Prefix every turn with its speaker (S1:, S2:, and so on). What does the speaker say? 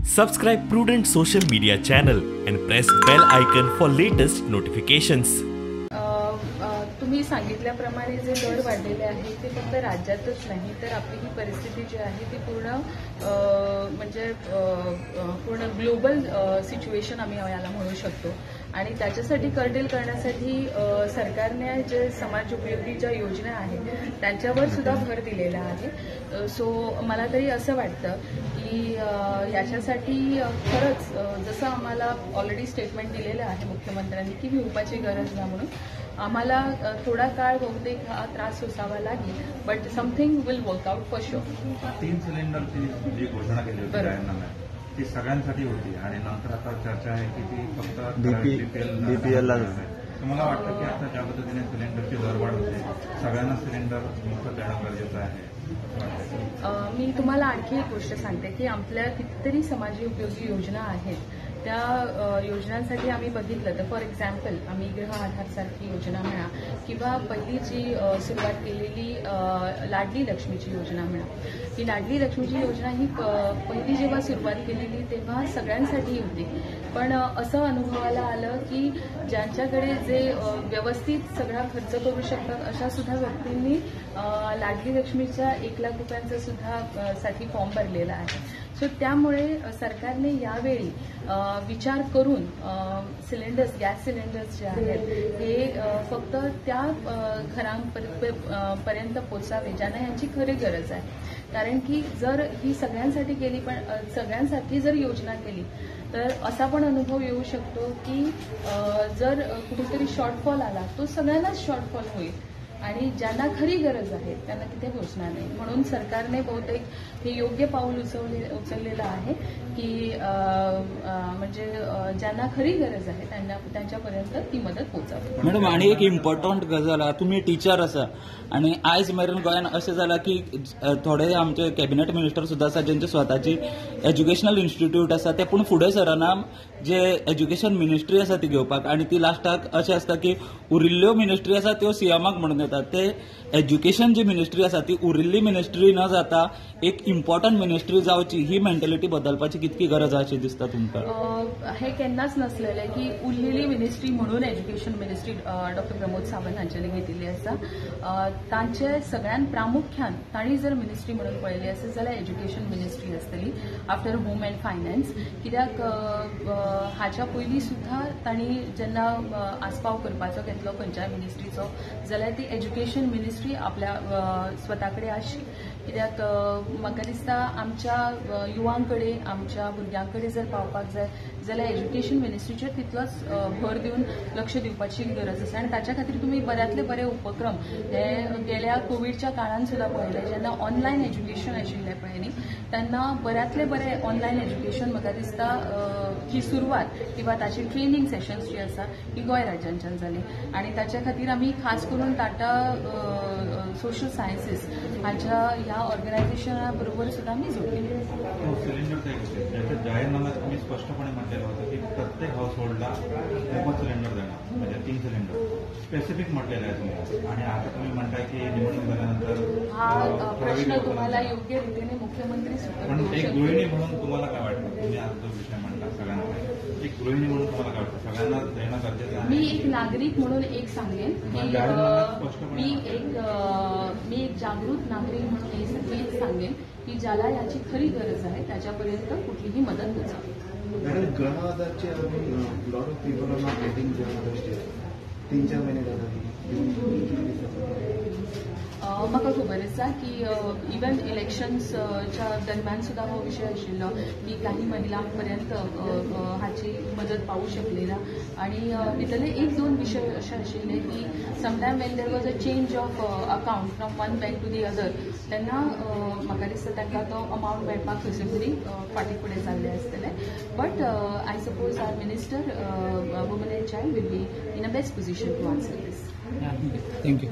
S1: Subscribe Prudent Social Media channel and press bell icon for latest notifications.
S2: तुम्ही सांगितल्याप्रमाणे जे दर वाढलेले आहेत ते फक्त राज्यातच नाही तर आपली ही परिस्थिती जी आहे ती पूर्ण म्हणजे पूर्ण ग्लोबल सिच्युएशन आम्ही याला म्हणू शकतो. आणि त्याच्यासाठी कर्टेल करण्यासाठी सरकारने जे समाज उपयोगी ज्या योजना आहेत त्यांच्यावर सुद्धा भर दिलेला आहे. सो मला तरी असं वाटतं की याच्यासाठी खरंच जसं आम्हाला ऑलरेडी स्टेटमेंट दिलेलं आहे मुख्यमंत्र्यांनी की भिवपाची गरज ना म्हणून आम्हाला थोडा काळ बहुतेक हा त्रास सोसावा लागेल, but something will work out for sure.
S3: 3 सिलेंडरची जी घोषणा केली होती जाहीरनाम्यात ती सगळ्यांसाठी होती आणि नंतर आता चर्चा आहे की ती फक्त बीपीएल ला. तुम्हाला वाटतं की आता ज्या पद्धतीने सिलेंडरची दरवाढ होते सगळ्यांना सिलेंडर मोफत देणं गरजेचं आहे?
S2: मी तुम्हाला आणखी एक गोष्ट सांगते की आपल्या कितीतरी समाज उपयोगी योजना आहेत त्या योजनांसाठी आम्ही बघितलं तर फॉर एक्झाम्पल आम्ही गृह आधारसारखी योजना म्हणा किंवा पहिली जी सुरुवात केलेली लाडली लक्ष्मीची योजना म्हणा, ही लाडली लक्ष्मीची योजना ही पहिली जेव्हा सुरुवात केलेली तेव्हा सगळ्यांसाठी होती, पण असं अनुभवाला आलं की ज्यांच्याकडे जे व्यवस्थित सगळा खर्च करू शकतात अशा सुद्धा व्यक्तींनी लाडली लक्ष्मीच्या 1 लाख रुपयांचा सुद्धा साठी फॉर्म भरलेला आहे. सो त्यामुळे सरकारने यावेळी विचार करून सिलेंडर्स, गॅस सिलेंडर्स जे आहेत हे फक्त त्या घरांपर्यंत पोचावे ज्यांना यांची खरी गरज आहे. कारण की जर ही सगळ्यांसाठी केली पण सगळ्यांसाठी जर योजना केली तर असा पण अनुभव येऊ शकतो की जर कुठेतरी शॉर्टफॉल आला तो सगळ्यांनाच शॉर्टफॉल होईल आणि ज्यांना खरी गरज आहे त्यांना तिथे पोहोचणार नाही. म्हणून सरकारने बहुतेक हे योग्य पाऊल उचललेलं आहे की म्हणजे ज्यांना खरी गरज आहे त्यांना त्यांच्यापर्यंत ती मदत पोहोचावी.
S4: मॅडम, आणि एक इम्पॉर्टंट गजाल आहा, तुमी टिचर आसा आणि आयज मेरेन गोंयांत अशें जालां की थोडे आमचे कॅबिनेट मिनिस्टर सुद्दां आसा ज्यांचे स्वताची एज्युकेशनल इन्स्टिट्यूट आसा ते पूण फुडें सरना जे एज्युकेशन मिनिस्ट्री आसा ती घेवपाक, आनी ती लास्टाक अशें आसता की उरिल्ल्यो मिनिस्ट्री आसा त्यो सीएमाक म्हणून येतात. ते एज्युकेशन जी मिनिस्ट्री आसा ती उरिल्ली मिनिस्ट्री न जाता एक इम्पॉर्टंट मिनिस्ट्री जावची ही मेंटॅलिटी बदलपाची कितकी गरज अशी दिसता तुमकां?
S2: हे केन्नाच नसलेलें की उरलेली मिनिस्ट्री म्हणून education ministry doctor Pramod Sawant हांच्यांनी घेतिल्ली आसा. तांचे सगळ्यान प्रामुख्यान तांणी जर मिनिस्ट्री म्हणून पळयली आसत जाल्यार एज्युकेशन मिनिस्ट्री आसतली आफ्टर होम अँड फायनान्स. कित्याक हाच्या पयलीं सुद्दां तांणी जेन्ना आस्पाव करपाचो घेतलो खंयच्याय मिनिस्ट्रीचो जाल्यार ती एज्युकेशन मिनिस्ट्री आपल्या स्वता कडेन आसची. कित्याक म्हाका दिसता आमच्या युवां कडेन आमच्या भुरग्यां कडेन जर पावपाक जाय जाल्यार एज्युकेशन मिनिस्ट्रीचेर तितलोच भर दिवन लक्ष दिवपाची गरज आसा. आनी ताच्या खातीर तुमी बऱ्यांतले बरे उपक्रम हे गेल्या कोविडच्या काळान सुद्दां पळयले, जेन्ना ऑनलायन एज्युकेशन आशिल्लें पळय न्ही तेन्ना बऱ्यांतले बरे ऑनलायन एज्युकेशन म्हाका दिसता ही सुरवात किंवा ताची ट्रेनिंग सेशन्स जी आसा ही गोंय राज्यांच्यान जाली. आनी ताच्या खातीर आमी खास करून टाटा सोशल सायन्सीस हाच्या ह्या ऑर्गनायझेशना बरोबर सुद्दां आमी जोडली.
S3: सिलेंडरचा एक विषय, त्याच्या जाहीरनाम्यात तुम्ही स्पष्टपणे म्हटलेलं होतं की प्रत्येक हाऊसहोल्डला मोफत सिलेंडर देणार, म्हणजे 3 सिलेंडर स्पेसिफिक म्हटलेलं आहे तुम्ही, आणि आता तुम्ही म्हणताय की निवडणूक झाल्यानंतर
S2: हा प्रश्न तुम्हाला योग्य रीतीने मुख्यमंत्री.
S3: पण एक गृहिणी म्हणून तुम्हाला काय वाटतं? तुम्ही आता जो विषय म्हणला सगळ्यांना, एक गृहिणी म्हणून तुम्हाला काय वाटतं सगळ्यांना देणं गरजेचं आहे?
S2: मी एक नागरिक म्हणून एक सांगेन की मी एक जागृत नागरिक म्हणून एक सांगेन की ज्याला याची खरी गरज आहे त्याच्यापर्यंत कुठलीही मदत पोहोचावी.
S5: मॅडम, गृह आधारचे lot of people are not getting Griha Aadhaar, 3-4 महिने जातात.
S2: म्हाका खबर आसा की इवन इलेक्शन्सच्या दरम्यान सुद्दां हो विशय आशिल्लो की काही महिलांपर्यंत हाची मदत पावूं शकली ना. आनी भितरले 1-2 विशय अशे आशिल्ले की sometime when there was a change of account from one bank to the other तेन्ना म्हाका दिसता तांकां तो अमावंट मेळपाक खंयसर तरी फाटीं फुडें जाल्लें आसतलें. But I suppose our minister women and child will be in a best position to answer this.
S4: Thank you.